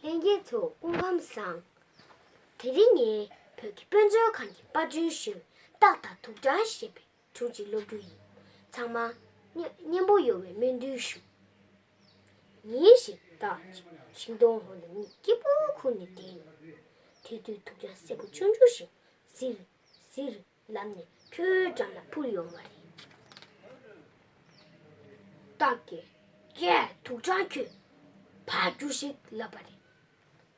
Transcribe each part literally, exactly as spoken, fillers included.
ལྷན་རྒྱས་ཚོ་སྐུ་ཁམས་བཟང་། དེ་རིང་ངས་བོད་ཀྱི་དཔེ་མཛོད་ཁང་གི་པར་སྐྲུན་ཞུ་སྟག་དང་དུག་སྦྲང་ཞེས་པའི་སྒྲུང་ཅིག་ཀློག་རྒྱུ་ཡིན། ཚང་མ་མཉམ་མཉམ་པོ་ཡོང་བའི་སྨོན་འདུན་ཞུ། ཉིན་ཞིག་སྟག་ཅིག་ཤིང་སྡོང་འོག་ལ་གཉིད་སྐྱིད་པོ་ཁུག་ནས་བསྡད་ཡོད། དེ་དུས་དུག་སྦྲང་སེར་པོ་ཆུང་ཆུང་ཞིག་ཟིར་ཟིར་ལབ་ནས་ཁོའི་འགྲམ་ལ་འཕུར་ཡོང་བ་རེད། སྟག་གིས། ཀྱེ། དུག་སྦྲང་ཁྱོད། ཕར་རྒྱུགས་ཤིག་ལབ་པ་རེད།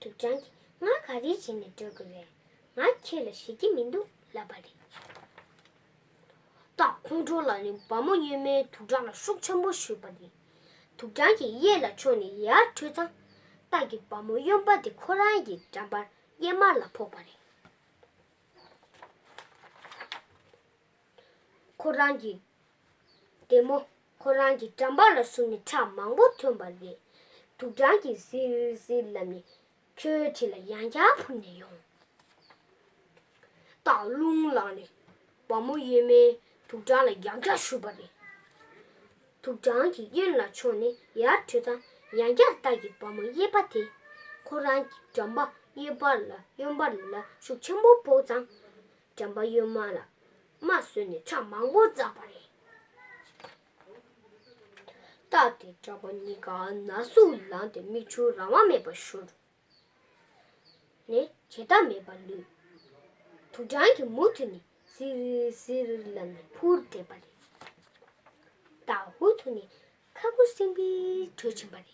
དུག་སྦྲང་གིས། ང་ག་རེ་བྱས་ནས་འགྲོ་དགོས་རེད། ང་ཁྱེད་ལ་ཞེད་ཀྱི་མི་འདུག་ལབ་པ་རེད། སྟག་ཁོང་ཁྲོ་ལངས་ནས་སྦྲ་མོ་གཡོན་མའི་དུག་སྦྲང་ལ་ཤུགས་ཆེན་པོ་གཞུས་པ་རེད། དུག་སྦྲང་གིས་གཡས་ལ་མཆོངས་ནས་ཡར་བྲོས་ཙང་། སྟག་གི་སྦྲ་མོ་གཡོན་པ་དེ་ཁོ་རང་གི་འགྲམ་པར་གཡས་མར་ལ་ཕོག་པ་རེད། ཁོ་རང་གི་ལྡེ་མོ་ཁོ་རང་གི་འགྲམ་པ་ལ་ཟུག་ནས་ཁྲག་མང་པོ་ཐོན་པ་རེད། དུག་སྦྲང་གིས་ཟིར་ཟིར་ལབ་ནས་ཁོའི་འཁྲིས་ལ་ཡང་བསྐྱར་འཕུར་ནས་ཡོང་། སྟག་རླུང་ལངས་ནས་སྦྲ་མོ་གཡོན་མའི་དུག་སྦྲང་ལ་ཡང་བསྐྱར་གཞུས་པ་རེད། དུག་སྦྲང་གིས་གཡོན་ལ་མཆོངས་ནས་ཡར་བྲོས་ཙང་། ཡང་བསྐྱར་སྟག་གི་སྦྲ་མོ་གཡས་པ་དེ་ཁོ་རང་གི་འགྲམ་པ་གཡས་པ་ལ་གཡོན་པ་ལ་ཤུགས་ཆེན་པོ་ཕོག་ཙང་། འགྲམ་པ་གཡོན་མ་ལ་རྨ་བཟོས་ནས་ཁྲག་མང་པོ་འཛགས་པ་རེད། སྟག་དེ་འགྲམ་པ་གཉིས་ཀ་ན་ཟུག་ལངས་ཏེ་མིག་ཆུ་རང་དབང་མེད་པར་ཤོར་ནས་བྱེད་ཐབས་མེད་པར་ལུས། དུག་སྦྲང་གིས་མུ་མཐུད་ནས་ཟིར་ཟིར་ལབ་ནས་འཕུར་བསྡད་པ་རེད། སྟག་འུ་ཐུག་ནས་ཁ་ཁུ་སིམ་པོས་བྲོས་ཕྱིན་པ་རེད།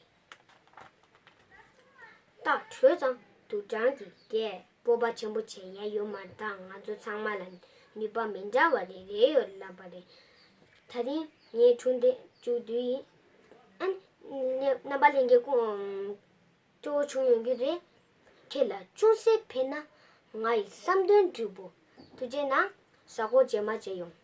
སྟག་བྲོས་ཙང་དུག་སྦྲང་གིས། ཀྱེ། སྤོབས་པ་ཆེན་པོ་བྱེད་ཡ་ཡོད་མ་རེད་ད། ང་ཚོ་ཚང་མ་ལ་ནུས་པ་མི་འདྲ་བ་རེ་རེ་ཡོད་ལབ་པ་རེད། ད་རིང་ངའི་སྒྲུང་དེ་མཇུག་བསྡུས་ཡིན། ཨ་ནི་རྣམ་པ་ལྷན་རྒྱས་སྐུ་སྐྱོ་བོ་བྱུང་ཡོང་གི་རེད། ཁྱེད་ལ་ཅུང་ཟད་ཕན་ན་ང་ཡི་བསམ་དོན་འགྲུབ་བོ། ཐུགས་རྗེ་གནང་། གཟའ་འཁོར་རྗེས་མ་མཇལ་ཡོང་།